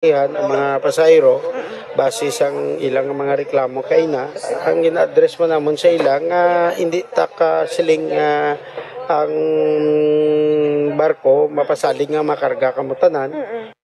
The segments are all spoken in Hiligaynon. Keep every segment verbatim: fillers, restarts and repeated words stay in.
Yan, ang mga pasahero, base sang ilang mga reklamo kay na, ang gina-address man namon sa ila nga hindi ta ka siling, ah, ang barko mapasalig nga makarga kamo tanan. Mm-mm.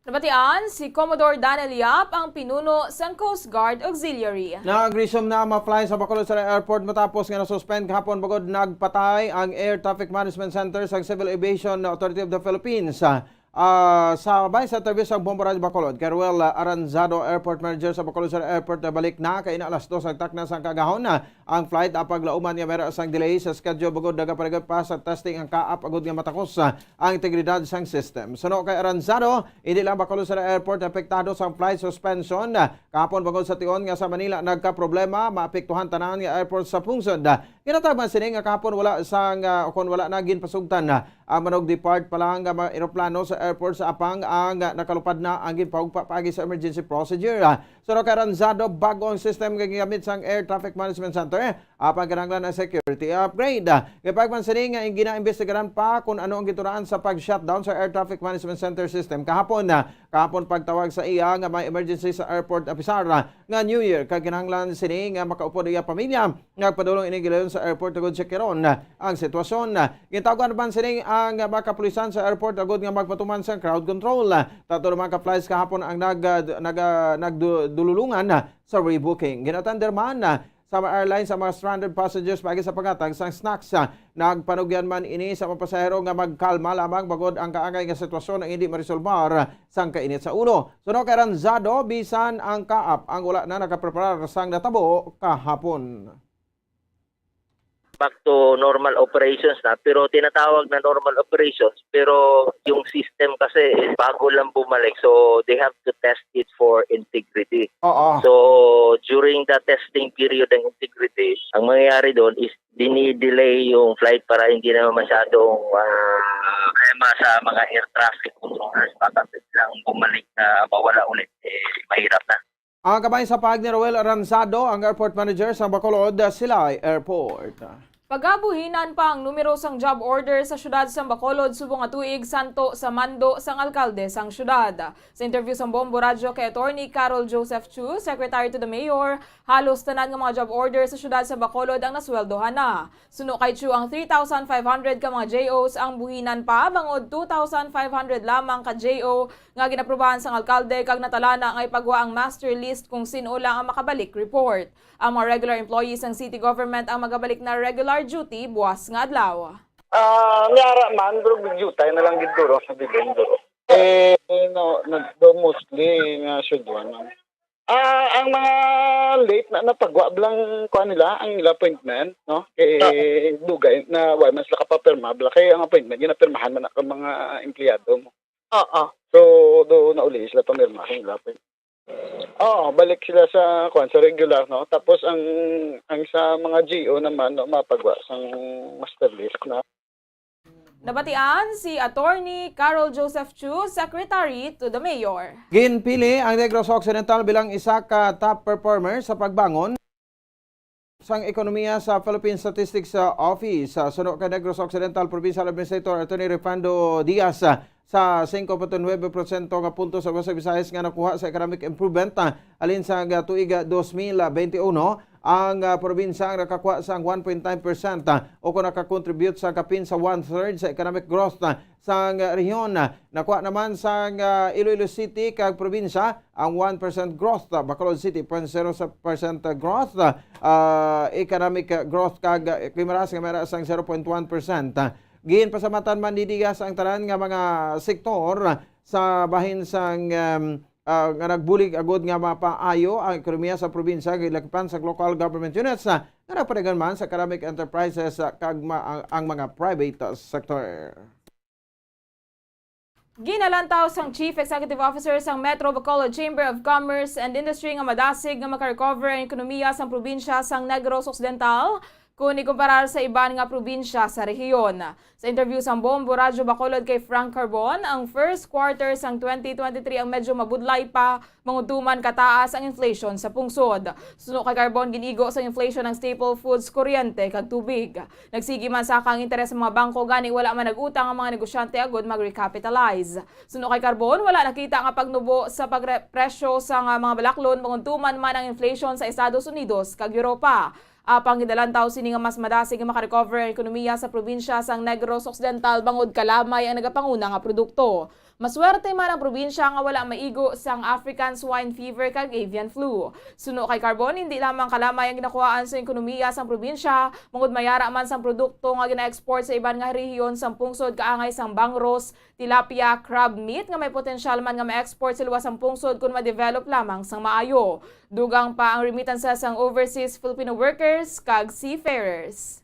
Nabatian si Commodore Daniel Yap, ang pinuno sang Coast Guard Auxiliary. Nag-resume na ang mga flight sa Bacolod City Airport matapos nga nasuspend kahapon bangod nagpatay ang Air Traffic Management Center sa Civil Aviation Authority of the Philippines. Ah, sa bay sa interview sa Bombo Radyo Bacolod, kay Ruel, ah, Aranzado, Airport Manager sa Bacolod City Airport, nabalik na kay ina alas dos ang takna sang kaagahon na ang flight, apag lauman nga may ra sang delay sa schedule bangod nagaparigot pa sa testing ang kaap agud nga matakos, ah, ang integridad sang system. Suno kay Aranzado, hindi lang Bacolod City Airport apektado sang flight suspension, ah, kahapon bangod sa tion nga sa Manila nagkaproblema, maapektuhan tanan nga airport sa pungsod. Ginatag man sini nga kahapon wala sang, ah, kon wala na ginpasugtan, ah, ang manug-depart pa lang nga mga eroplano sa airport sa Apang ang, ah, nakalupad na ang ginpahugpa paagi sa emergency procedure. Ah, suno kay Aranzado, bag-o ang system nga gingamit sang Air Traffic Management Center, ah, apang kinahanglan ang security upgrade. Ah, gipahayag man sini nga gina-imbestigaran pa kung ano ang gituraan sa pag-shutdown sa Air Traffic Management Center system kahapon. Ah, kahapon pagtawag sa iya nga may emergency sa airport officer, ah, nga New Year, kag kinahanglan sini nga makaupod iya pamilya. Nagpadulong ini gilayon sa airport agud sikiron ang sitwasyon. Gintawgan man sini ang mga kapulisan sa airport agud nga magpatuman sang crowd control. Tatlo naman ka flights kahapon ang nag-, nag-, nagdululungan sa rebooking. Gin-attender man sa mga airlines ang mga stranded passengers paagi sa paghatag sang snacks. Nagpanugyan man ini sa mga pasahero nga magkalma lamang bangod ang kaangay nga sitwasyon ang hindi maresolbar sang kainit sa ulo. Suno kay Aranzado, bisan ang kaap ang wala na nakapreparar sang natabo kahapon. Back to normal operations na, pero tinatawag na normal operations, pero yung system kasi is bago lang bumalik, so they have to test it for integrity. Oo. So, during the testing period ng integrity, ang mangyayari doon is dinidelay yung flight para hindi naman masyadong, ah, problema sa mga air traffic controllers. Baka biglang bumalik na mawala ulit, eh, mahirap na. Ang kamay sa pahayag ni Roel Aranzado, ang airport manager sa Bacolod Silay Airport. Pagabuhinan pa ang numero sang job order sa siyudad sang Bacolod subong nga tuig santo sa mando sang alkalde sang siyudad. Sa interview sang Bombo Radyo kay Attorney Carol Joseph Chu, Secretary to the Mayor, halos tanan nga mga job order sa siyudad sang Bacolod ang nasweldohan na. Suno kay Chu, ang three thousand five hundred ka mga J Os ang buhinan pa, bangod two thousand five hundred lamang ka J O nga ginaprubahan sang alkalde kag natalana nga ipagwa ang master list kung sin-o lang ang makabalik report. Ang mga regular employees sang city government ang magabalik na regular duty buwas nga adlaw. Ah, may ara man, pero jutay na lang gid duro sa bibin duro. Eh, no, nag-, do mostly nga siyudwan. Ah, ang mga late na napagwa lang kuan nila ang ila appointment, no? Kay dugay na wa man sila kapapirma, bala kay ang appointment ginapirmahan man ang mga empleyado mo. Oo. So, do nauli sila pamirma ang ila appointment. Oo, balik sila sa kuan, sa regular, no? Tapos ang, ang sa mga G O naman, no, mapagwa sang master list na. Nabatian si Attorney Carol Joseph Chu, Secretary to the Mayor. Ginpili ang Negros Occidental bilang isa ka top performer sa pagbangon sang ekonomiya sa Philippine Statistics, uh, Office. Uh, suno kay Negros Occidental Provincial Administrator Attorney Refrando Diaz, uh, sa singko punto nuebe porsyento nga puntos sa West Visayas nga nakuha sa economic improvement, uh, halin sa, uh, tuig, uh, dos mil benti uno, ang, uh, probinsya ang nakakuha sang one point nine percent, uh, o kung nakakontribute sa kapin sa one-third sa economic growth, uh, sang, uh, rehiyon. Uh, nakuha naman sang, uh, Iloilo City kag probinsya ang one percent growth, uh, Bacolod City, point zero percent growth, uh, economic, uh, growth, kag, uh, Guimaras nga may ra sang zero point one percent. Uh, ginpasalamatan man ni Diaz ang tanan nga mga sektor sa bahin sang, um, uh, nga nagbulig agud nga mapaayo ang ekonomiya sa probinsya, gilakipan sa local government units, uh, nga nagpadayon man sa economic enterprises, uh, kag ma-, ang, ang mga private, uh, sector. Ginalantaw sang Chief Executive Officer sang Metro Bacolod Chamber of Commerce and Industry nga madasig nga makarecover ang ekonomiya sang probinsya sang Negros Occidental Kung ikumparar sa iban nga probinsya sa rehiyon. Sa interview sang Bombo Radyo Bacolod kay Frank Carbon, ang first quarter sang twenty twenty-three ang medyo mabudlay pa, mangudtuman kataas ang inflation sa pungsod. Suno kay Carbon, gin-igo sang inflation ang staple foods, kuryente, kag tubig. Nagsigi man saka ang interes sa mga bangko, gani wala man nag-utang ang mga negosyante agud mag-recapitalize. Suno kay Carbon, wala nakita nga pagnubo sa pagre-, presyo sa nga mga balaklon, mangudtuman man ang inflation sa Estados Unidos kag Europa. Apang ginalantaw sini nga mas madasig nga makarecover ang ekonomiya sa probinsya sang Negros Occidental bangod kalamay ang nagapanguna nga produkto. Maswerte man ang probinsya nga wala maigo sang African swine fever kag avian flu. Suno kay Carbon, hindi lamang kalamay ang ginakuhaan sa ekonomiya sang probinsya, bangod mayara man sang produkto nga gina-export sa iban nga rehiyon sang pungsod, kaangay sang bangros, tilapia, crab meat nga may potensyal man nga ma-export sa luwas sang pungsod kon ma-develop lamang sang maayo. Dugang pa ang remittances sang overseas Filipino workers kag seafarers.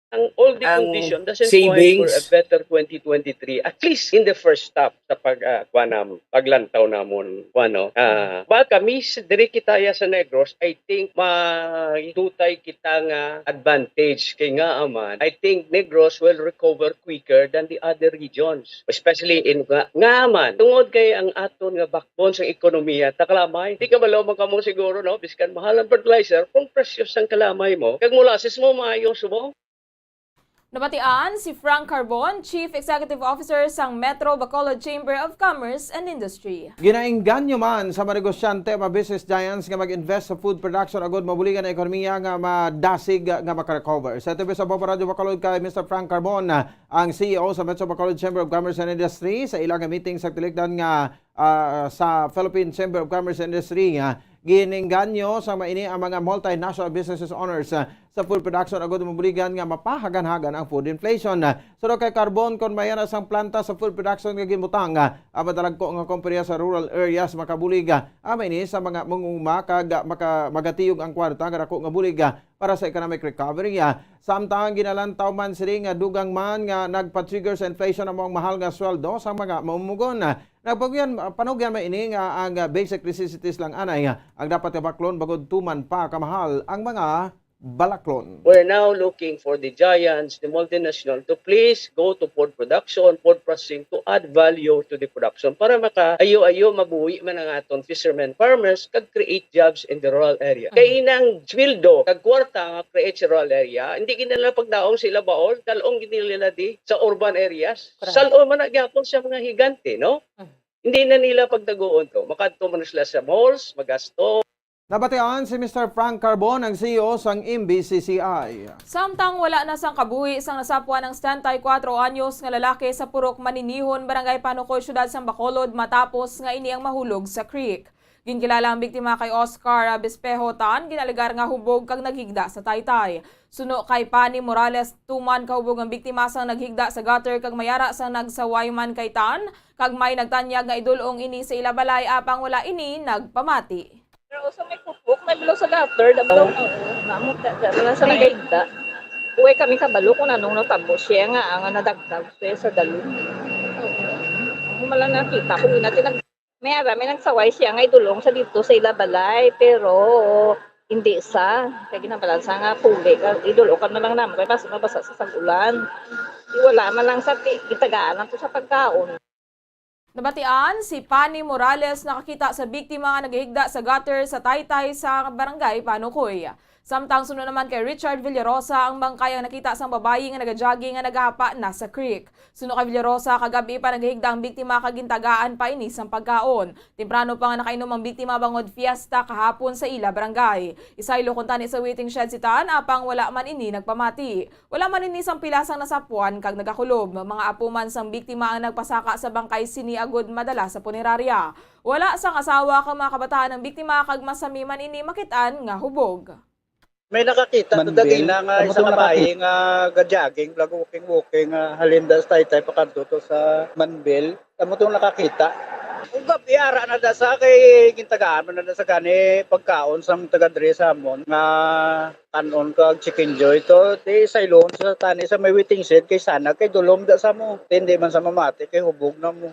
Ang all the condition doesn't point for a better twenty twenty-three, at least in the first stop sa pag, ah, kuwan nam-, paglantaw namon, kuwan, no? Ah, but kami, s-, diri kita ya sa Negros, I think, madutay kita nga advantage. Kay nga man, I think Negros will recover quicker than the other regions, especially in nga, nga man, tungod kay ang aton nga backbone sang ekonomiya, ta kalamay. Di kabalo man kamo siguro, no? Biskan mahal ang fertilizer, kung presyo sang kalamay mo, kag molasses mo, maayo subong. Nabatian si Frank Carbon, Chief Executive Officer sang Metro Bacolod Chamber of Commerce and Industry. Ginaengganyo man sa mga negosyante, mga business giants nga mag-invest sa food production agud mabuligan ang ekonomiya nga madasig nga makarecover. Sa T V sa Bombo Radyo Bacolod kay Mister Frank Carbon, ang C E O sa Metro Bacolod Chamber of Commerce and Industry, sa ila nga meeting sa tilikdan nga ah, sa Philippine Chamber of Commerce and Industry, ah, ginengganyo sa maini ang mga multinational businesses owners, ah, sa food production agud mabuligan nga mapahagan-hagan ang food inflation. Ah, suno kay Carbon, kon may-ara sang planta sa food production nga ginbutang, ah, ang madalagko nga kompanya sa rural areas makabulig, ah, ang maini sa mga manguma kag, ah, maka-, magatiyog ang kwarta nga dako nga bulig, ah, para sa economic recovery. Ah, samtang ginalantaw man sini nga dugang man nga nagpa-trigger sa inflation ang maong mahal nga sweldo sa mga mamumugon. Ah, nagpagyan, panugyan man ini nga ang, ah, basic necessities lang anay, ah, ang dapat nga baklon bangod tuman pa kamahal ang mga balaklon. We're now looking for the giants, the multinational, to please go to food production, food processing, to add value to the production para maka-ayo-ayo mabuhi man ang aton fishermen, farmers, kag create jobs in the rural area. Kay inang sweldo kag kwarta nga create sa rural area, hindi gid nila pagdaong sa ila baol, dal-ong gid nila di sa urban areas. Correct. Sal-on man na gyapon sa mga higante, no? Mm. Hindi na nila pagtaguon to. Makadto man sila sa malls, magasto. Nabatian si Mister Frank Carbon, ang C E O sang M B C C I. Samtang wala na sang kabuhi sang nasapwan ang setenta y kuatro anyos nga lalaki sa Purok Maninihon, Barangay Panukoy, Siyudad sang Bacolod, matapos nga ini ang mahulog sa creek. Ginkilala ang biktima kay Oscar Bispejo Tan, ginalegar nga hubog kag naghigda sa taytay. Suno kay Pani Morales, tuman kahubog ang biktima sang naghigda sa gutter kag mayara sang nagsaway man kay Tan, kag may nagtanyag nga idul-ong ini sa ila balay, apang wala ini nagpamati. Pero sa may kupok, may bilo sa gutter, dablaw na, oo. Namot ka, ka, wala sa nagkaigda. Uwi kami kabalo kung anong natabo siya nga, nga nadagdag siya sa dalom. Ang mala nakita ko, ina, tinag-, may ara, may nagsaway siya nga idulong sa dito sa ila balay, pero hindi sa, kay ginabalan sa nga puli, ka, idulong ka na lang naman, kay basta mabasa sa sag-ulan. Di wala man lang sa ti-, gitagaan lang to sa pagkaon. Nabatian si Pani Morales nakakita sa biktima nga nagahigda sa gutter sa taytay sa barangay Panukoy. Samtang suno naman kay Richard Villarosa, ang bangkay ang nakita sang babayi nga nagajogging nga nagahapa na sa creek. Suno kay Villarosa, kagab-i pa nagahigda ang biktima kag gintagaan pa ini sang pagkaon. Temprano pa nga nakainom ang biktima bangod fiesta kahapon sa ila barangay. Isaylo kuntani sa waiting shed si Tan, apang wala man ini nagpamati. Wala man ini sang pila sang nasapwan kag nagakulob. Mga apo man sang biktima ang nagpasaka sa bangkay sini agud madala sa punerarya. Wala sang asawa kag mga kabataan ang biktima kag masami man ini makit-an nga hubog. May nakakita to dagina nga isa ka bayi nga ga-jogging, nag-walking-walking, nga halin da sa Taytay pakadto to sa Manbil. Amo tong nakakita. Ug gab-i ara na da sa kay gintagaan man na da sa gani pagkaon sang taga diri sa amon nga kan-on kag Chicken Joy to, di sayloon sa tani sa may waiting shed kay sana kay dulom da sa mo. Di, hindi man sa mamati kay hubog na mo.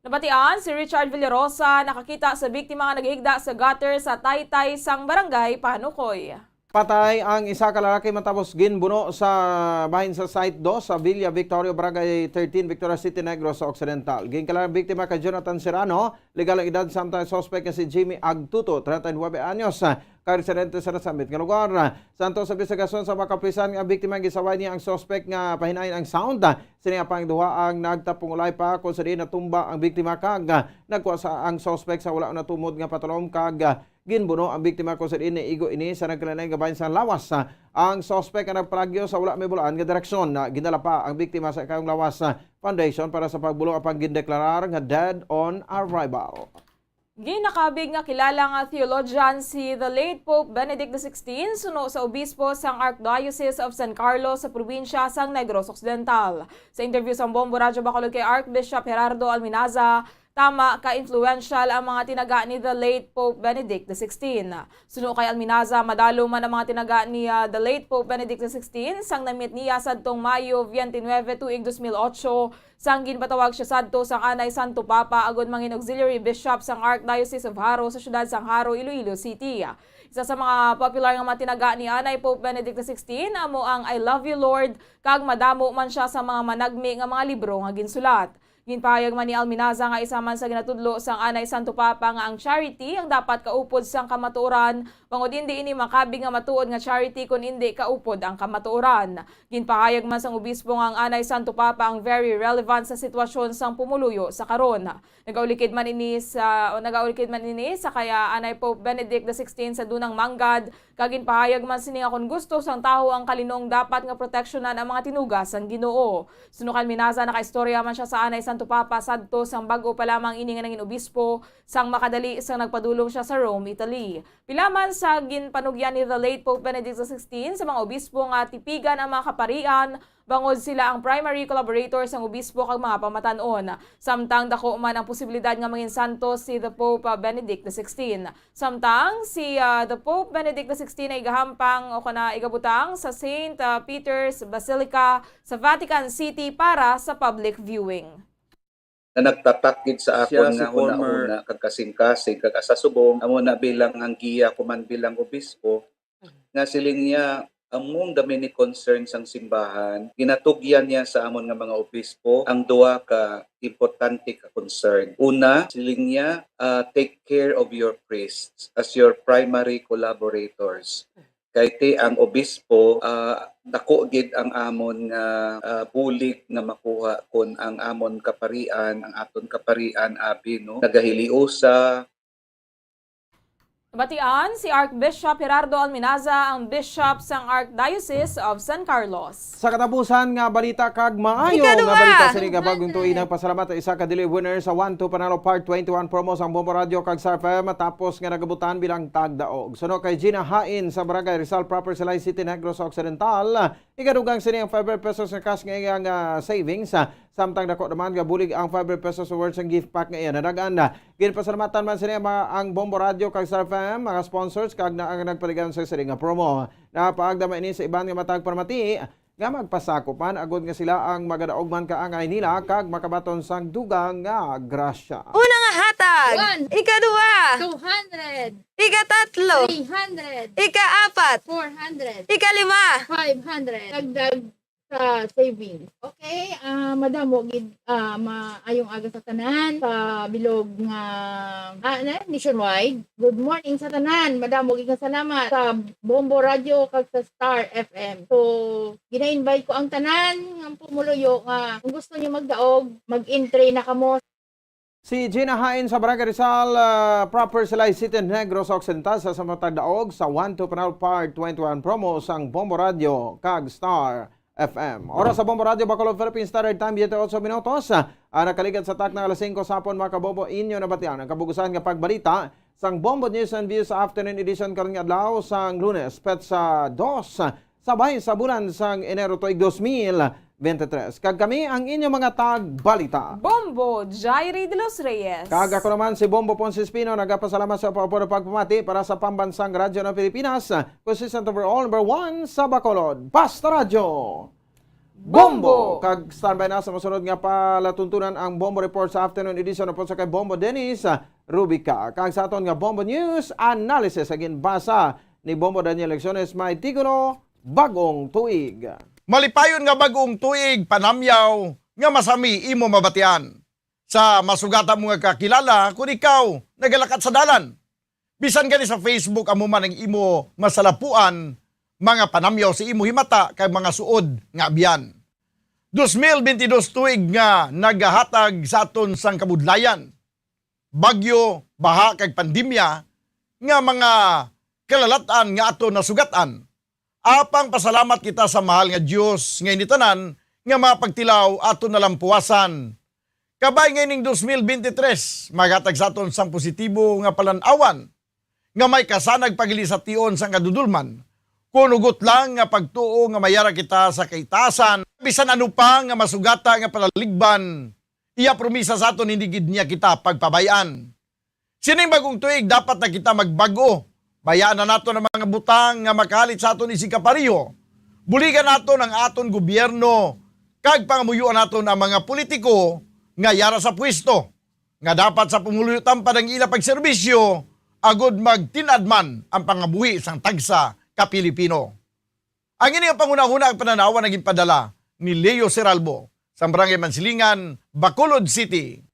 Nabatian si Richard Villarosa, nakakita sa biktima nga naghigda sa gutter sa Taytay sang Barangay Panukoy. Patay ang isa ka lalaki matapos ginbuno sa bahin sa Site Dos sa Villa Victorio, Barangay thirteen, Victoria City, Negros Occidental. Ginkalang biktima kay Jonathan Serrano, legal ang edad, samtang suspect nga si Jimmy Agtuto, treinta y nueve anyos, kag residente sa nasambit nga lugar. Sa antos sa imbestigasyon sa mga kapulisan nga biktima, gisaway niya ang suspect nga pahinain ang sound. Sini nga pangduha ang nagtapong ulay pa kung sa diin natumba ang biktima kag nagkuha sa ang suspect sa wala natumod nga patulom kag ginbuno ang biktima kung sa diin naigo ini sa nagkalain-lain nga bahin sang lawas. Ang suspect nga nagparagyo sa wala may bulaan nga direksyon. Gindala pa ang biktima sa Ikayong Lawas Foundation para sa pagbulong, apang gindeklarar nga dead on arrival. Ginakabig nga kilala nga theologian si the late Pope Benedict the sixteenth suno sa obispo sang Archdiocese of San Carlos sa probinsya sang Negros Occidental. Sa interview sang Bombo Radyo Bacolod kay Archbishop Gerardo Alminaza, tama ka influential ang mga tinaga ni the late Pope Benedict the sixteenth. Suno kay Alminaza, madalom man ang mga tinaga ni, ah, the late Pope Benedict the sixteenth sang na-meet niya sadtong Mayo twenty-nine, tuig dos mil ocho, sang ginpatawag siya sadto sang anay Santo Papa agud mangin auxiliary bishop sang Archdiocese of Jaro sa siyudad sang Jaro, Iloilo City. Isa sa mga popular nga mga tinaga ni anay Pope Benedict the sixteenth amo ang "I love you, Lord," kag madamo man siya sa mga managmi nga mga libro nga ginsulat. Ginpahayag man ni Alminaza nga isa man sa ginatudlo sang anay Santo Papa nga ang charity ang dapat kaupod sang kamatuoran, bangod indi ini makabig nga matuod nga charity kon indi kaupod ang kamatuoran. Ginpahayag man sang obispo nga ang anay Santo Papa ang very relevant sa sitwasyon sang pumuluyo sa karon. Nagaulikid man ini sa, o nagaulikid man ini sa kaya anay Pope Benedict the sixteenth sa dunang manggad, kag ginpahayag man sini nga kon gusto sang tawo ang kalinong, dapat nga proteksyonan ang mga tinuga sang Ginoo. Suno kay Alminaza, nakaistorya man siya sa anay Santo Papa sadto sang bag-o pa lamang ini nga nangin obispo, sang makadali sang nagpadulong siya sa Rome, Italy. Pila man sa ginpanugyan ni the late Pope Benedict the sixteenth sa mga obispo nga tipigan ang mga kaparian, bangod sila ang primary collaborator sang obispo kag mga pamatan-on. Samtang dako man ang posibilidad nga mangin santos si the Pope, ah, Benedict the sixteenth. Samtang si, ah, the Pope Benedict the sixteenth ay igahampang o kana igabutang sa Saint, ah, Peter's Basilica sa Vatican City para sa public viewing. Nga nagtatak gid sa akon nga hunahuna kag kasingkasing, kag sa subong amo na bilang ang giya ko man bilang obispo, nga siling niya, among the many concerns sang simbahan, ginatugyan niya sa amon nga mga obispo ang duha ka importante ka concern. Una, siling niya, ah, take care of your priests as your primary collaborators. Kay ti ang obispo, ah, dako gid ang amon nga, ah, bulig nga makuha kon ang amon kaparian, ang aton kaparian, abi, no, nagahiliusa. Nabatian si Archbishop Gerardo Alminaza, ang bishop sang Archdiocese of San Carlos. Sa katapusan nga balita kag maayo nga balita sa ining bagong tuig, nagpasalamat ang isa ka daily winner sa One to Panalo Part twenty-one promo sang Bombo Radio kag Star F M, matapos nga nagabutan bilang tagdaog. Suno kay Gina Hain sa Barangay Rizal Proper, Silay City, Negros Occidental, ikadugang sini ang five hundred pesos nga cash nga iyang, ah, savings, ah, samtang dako naman nga bulig ang five hundred pesos worth sang gift pack nga iya nadag-an. Ginpasalamatan man sini ang mga, ang Bombo Radio kag Star F M, mga sponsors, kag na ang nagpaligan sa sini nga promo. Napaagda man ini sa iban nga matag paramati nga magpasakop man agod nga sila ang magadaog man kaangay nila kag makabaton sang dugang nga grasya. Una nga hatag, one, ikaduha, two hundred, ikatatlo, three hundred, ikaapat, four hundred, ikalima, five hundred. Dagdag sa savings. Okay, ah, madamo gid, ah, maayong aga sa tanan sa bilog nga, ah, na, nationwide. Good morning sa tanan. Madamo gid nga salamat sa Bombo Radio kag sa Star F M. So, gina-invite ko ang tanan nga pumuluyo nga kung gusto niyo magdaog, mag-entry na kamo. Si Gina Hain sa Barangay Rizal, ah, Proper, Silay City, Negros Occidental, sa samtang daog sa One to Panalo Part twenty-one promo sang Bombo Radio kag Star F M. Oras sa Bombo Radio Bacolod, Philippine Standard Time, twenty-eight minutos. Ah, nakaligad sa takna alas singko sa hapon, mga kabombo, inyo nabatian ang kabugusan nga pagbalita sang Bombo News and Views sa afternoon edition karon nga adlaw sang Lunes, petsa dos sa bahin sa bulan sang Enero tuig dos mil veintitrés. Kag kami ang inyo mga tagbalita. Bombo Jairi de los Reyes. Kag ako naman si Bombo Ponce Espino, nagapasalamat sa pagpapamati para sa Pambansang Radyo ng Pilipinas, consistent overall, number one sa Bacolod. Basta Radyo! Bombo! Kag standby na sa masunod nga palatuntunan ang Bombo Report sa afternoon edition upod sa kay Bombo Dennis Rubica. Kag sa aton nga Bombo News Analysis, again, basa ni Bombo Daniel Lecciones, may tikulo, Bagong Tuig. Malipayon nga Bagong Tuig, panamyaw nga masami imo mabatian. Sa masugata mo nga kakilala, kun ikaw nagalakat sa dalan, bisan gani sa Facebook, amo man ang imo masalapuan, mga panamyaw sa imo himata kag mga suod nga abyan. Dos mil bentidós tuig nga nagahatag sa aton sang kabudlayan, bagyo, baha kag pandemya nga mga kalalat-an nga aton nasugatan. Apang pasalamat kita sa mahal nga Dios nga ini tanan nga mga pagtilaw aton nalampuwasan. Kabay nga ining dos mil bente tres maghatag sa aton sang positibo nga palan-awan nga may kasanag pagili sa tion sang kadudolman, kun hugot lang nga pagtuo nga may ara kita sa kaitasan, bisan ano pa nga masugata nga palaligban, iya promisa sa aton hindi gid niya kita pagpabay-an. Sining bagong tuig, dapat na kita magbag-o. Bayaan na naton ang mga butang nga makahalit sa aton isigkapareho. Buligan naton ang aton gobyerno kag pangamuyoan naton ang mga politiko nga yara sa pwesto, nga dapat sa pumuluyo tampad ang ila pagserbisyo, agod magtin-ad man ang pangabuhi sang tagsa ka Pilipino. Ang ini nga panghunahuna ang pananawan nga ginpadala ni Leo Seralbo, sa Barangay Mansilingan, Bacolod City.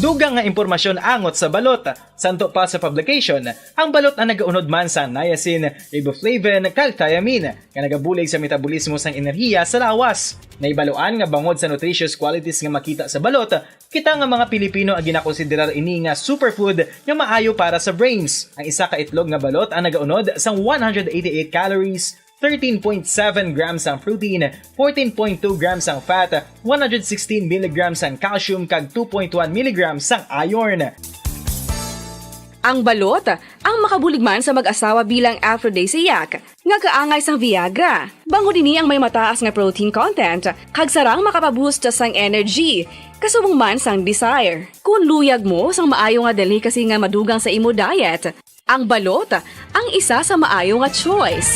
Dugang nga impormasyon angot sa balot. Santo pa sa publication, ang balot ang nagaunod man sa niacin, riboflavin, kag thiamine, nga nagabulig sa metabolismo sang enerhiya sa lawas. Nahibaluan nga bangod sa nutritious qualities nga makita sa balot, kita nga mga Pilipino ang ginakonsiderar ini nga superfood nga maayo para sa brains. Ang isa ka itlog nga balot ang nagaunod sang one hundred eighty-eight calories, thirteen point seven grams ang protein, fourteen point two grams ang fat, one hundred sixteen milligrams ang calcium, kag two point one milligrams ang iron. Ang balot, ang makabulig man sa mag-asawa bilang aphrodisiac, nga kaangay sang Viagra. Bangod ini ang may mataas nga protein content, kag sarang makapaboost sang energy, kasubong man sang desire. Kung luyag mo sang maayo nga delicacy nga madugang sa imo diet, ang balot ang isa sa maayo nga choice.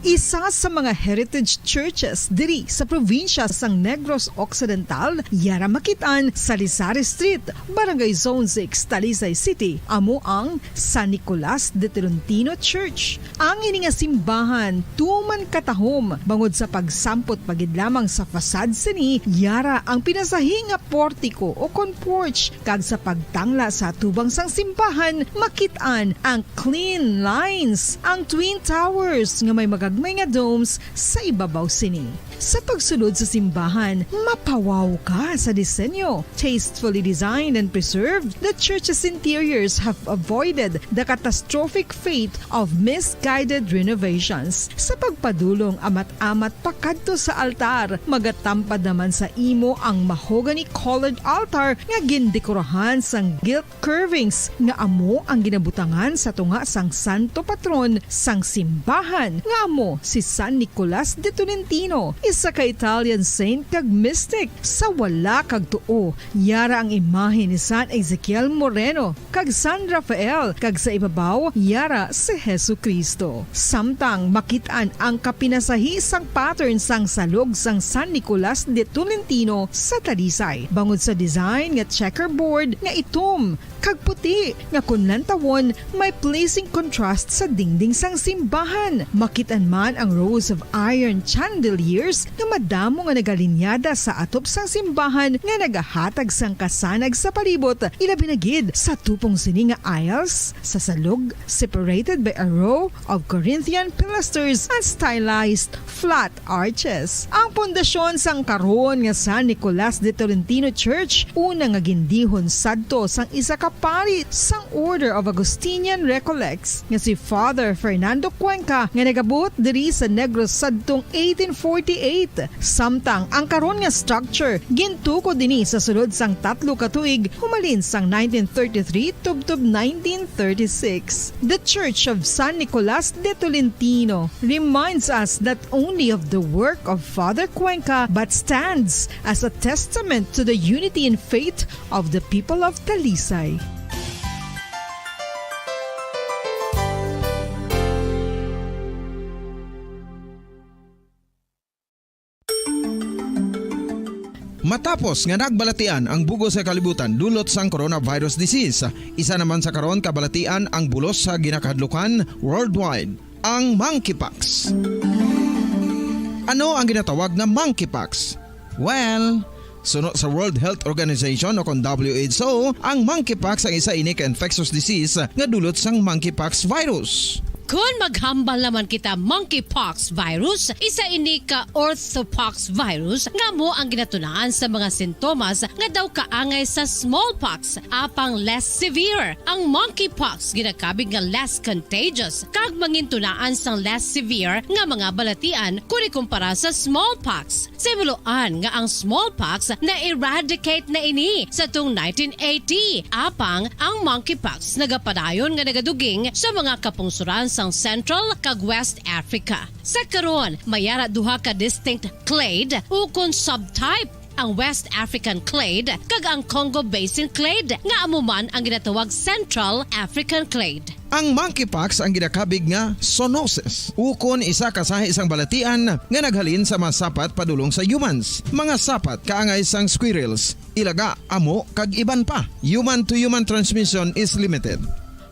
Isa sa mga heritage churches diri sa probinsya sang Negros Occidental, yara makit-an sa Lisari Street, Barangay Zone six, Talisay City, amo ang San Nicolas de Tolentino Church. Ang ini nga simbahan tuman katahom bangod sa pagsampot pa gid lamang sa facade sini, yara ang pinasahi nga portiko o kon porch, kag sa pagtangla sa atubang sang simbahan, makit-an ang clean lines, ang twin towers nga may magagmay nga domes sa ibabaw sini. Sa pagsulod sa simbahan, mapawaw ka sa disenyo. Tastefully designed and preserved, the church's interiors have avoided the catastrophic fate of misguided renovations. Sa pagpadulong amat-amat pakadto sa altar, magatampad naman sa imo ang mahogany-colored altar nga gindekorahan sang gilt curvings nga amo ang ginabutangan sa tunga sang santo patron sang simbahan, nga amo si San Nicolas de Tolentino, isa ka Italian saint kag mystic. Sa wala kag tuo, yara ang imahe ni San Ezekiel Moreno kag San Rafael, kag sa ibabaw, yara si Jesu-Cristo. Samtang makit-an ang kapinasahi sang pattern sang salog sang San Nicolas de Tolentino sa Talisay, bangod sa design nga checkerboard nga itom kag puti, nga kun lantawon, may pleasing contrast sa dingding sang simbahan. Makit-an man ang rows of iron chandeliers nga madamo nga nagalinyada sa atop sang simbahan nga nagahatag sang kasanag sa palibot, ilabi na gid sa tupong sini nga aisles sa salog, separated by a row of Corinthian pilasters and stylized flat arches. Ang pundasyon sang karon nga San Nicolas de Tolentino Church, una nga gindihon sadto sang isa ka pari sang Order of Augustinian Recollects, nga si Father Fernando Cuenca, nga nagabuot diri sa Negros sadtong eighteen forty-eight. Samtang ang karon nga structure gintukod ini sa sulod sang tatlo ka tuig, humalin sang nineteen thirty-three tubtob nineteen thirty-six. The Church of San Nicolas de Tolentino reminds us not only of the work of Father Cuenca, but stands as a testament to the unity in faith of the people of Talisay. Matapos nga nagbalatian ang bug-os nga kalibutan dulot sang coronavirus disease, isa naman sa karon kabalatian ang bulos sa ginakahadlukan worldwide, ang monkeypox. Ano ang ginatawag nga monkeypox? Well, suno sa World Health Organization o kon W H O, ang monkeypox ang isa ini ka infectious disease nga dulot sang monkeypox virus. Kon maghambal naman kita monkeypox virus, isa ini ka orthopox virus nga amo ang ginatunaan sa mga sintomas nga daw kaangay sa smallpox, apang less severe. Ang monkeypox ginakabig nga less contagious kag mangintunaan sang less severe nga mga balatian kon ikumpara sa smallpox. Sa himuloan nga ang smallpox na-eradicate na ini sa tung nineteen eighty, apang ang monkeypox nagapadayon nga nagaduging sa mga kapungsoran sang Central kag West Africa. Sa karon, may ara duha ka distinct clade ukon subtype, ang West African clade kag ang Congo Basin clade, nga amo man ang ginatawag Central African clade. Ang monkeypox ang ginakabig nga zoonosis, ukon isa ka sahi sang balatian nga naghalin sa mga sapat padulong sa humans, mga sapat kaangay sang squirrels, ilaga, amo, kag iban pa. Human to human transmission is limited.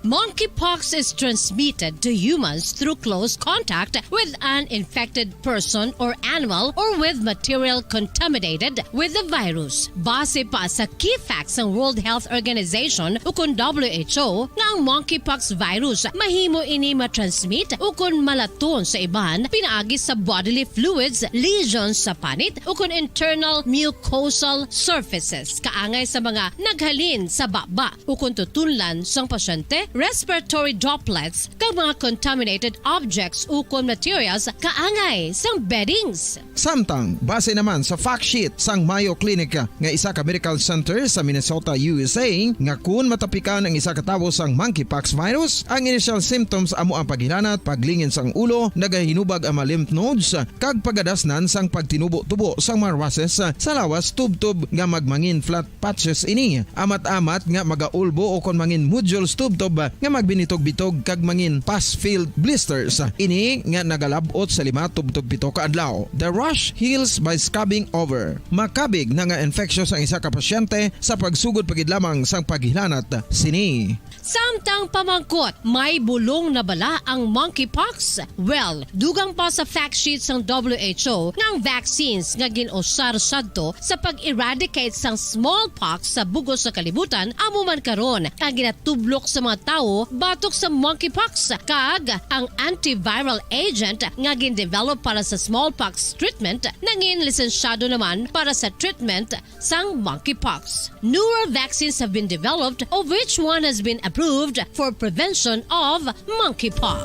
Monkeypox is transmitted to humans through close contact with an infected person or animal or with material contaminated with the virus. Base pa sa key facts sang World Health Organization ukon W H O nga ang monkeypox virus mahimo ini matransmit ukon malaton sa iban pinaagi sa bodily fluids, lesions sa panit ukon internal mucosal surfaces kaangay sa mga naghalin sa baba ukon tutunlan sang pasyente, respiratory droplets, kag mga contaminated objects ukon materials kaangay sang beddings. Samtang, base naman sa fact sheet sang Mayo Clinic nga isa ka medical center sa Minnesota, U S A, nga kun matapikan ang isa ka tawo sang monkeypox virus, ang initial symptoms amo ang paghilanat, paglingin sang ulo, nagahinubag ang mga lymph nodes, kag pagadasnan sang pagtinubo-tubo sang mga rushes sa lawas tubtob nga magmangin flat patches ini. Amat-amat nga magaulbo o kon mangin nodules tubtob nga magbinitog-bitog kag mangin pus-filled blisters. Ini nga nagalab-ot sa lima tubtob pito ka adlaw. The rash heals by scabbing over. Makabig na nga infectious ang isa ka pasyente sa pagsugod pa gid lamang sang paghilanat sini. Samtang pamangkot, may bulong na bala ang monkeypox? Well, dugang pa sa fact sheet sang W H O nga ang vaccines nga gin-usar sadto sa pag-eradicate sang smallpox sa bug-os nga kalibutan amo man karon ang ginatublok sa mga tawo batok sa monkeypox, kag ang antiviral agent nga gin-develop para sa smallpox treatment nangin lisensyado naman para sa treatment sang monkeypox. Newer vaccines have been developed, of which one has been approved for prevention of monkeypox.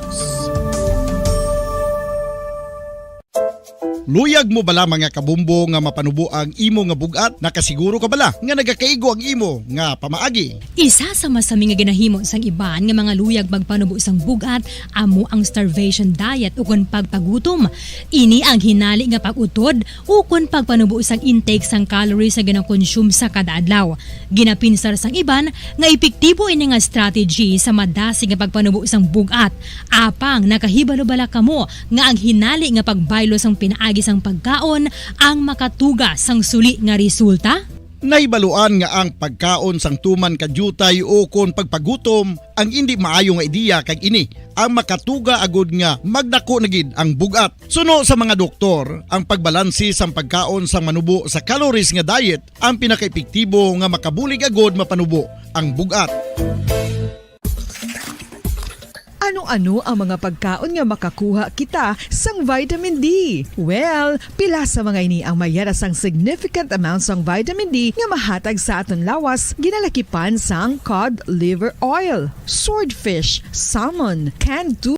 Luyag mo bala, mga kabumbo, nga mapanubo ang imo nga bug-at? Nakasiguro ka bala nga nagakaigo ang imo nga pamaagi? Isa sa masami nga ginahimo sang iban nga mga luyag magpanubo sang bug-at amo ang starvation diet ukon pagpagutom. Ini ang hinali nga pag-utod ukon pagpanubo sang intake sang calories nga ginakonsume sa kada adlaw. Ginapinsar sang iban nga epektibo ini nga strategy sa madasig nga pagpanubo sang bug-at. Apang nakahibalo bala kamo nga ang hinali nga pagbaylo sang pinaagi sang pagkaon ang makatuga sang suli nga resulta? Nahibaluan nga ang pagkaon sang tuman ka diutay ukon pagpagutom ang indi maayo nga ideya, kag ini ang makatuga agud nga magdako na gid ang bug-at. Suno sa mga doktor, ang pagbalanse sang pagkaon sang manubo sa calories nga diet ang pinakaepektibo nga makabulig agud mapanubo ang bug-at. Ano-ano ang mga pagkaon nga makakuha kita sang vitamin D? Well, pila sa mga ini ang may yara sang significant amount sang vitamin D nga mahatag sa aton lawas, ginalakipan sang cod liver oil, swordfish, salmon, canned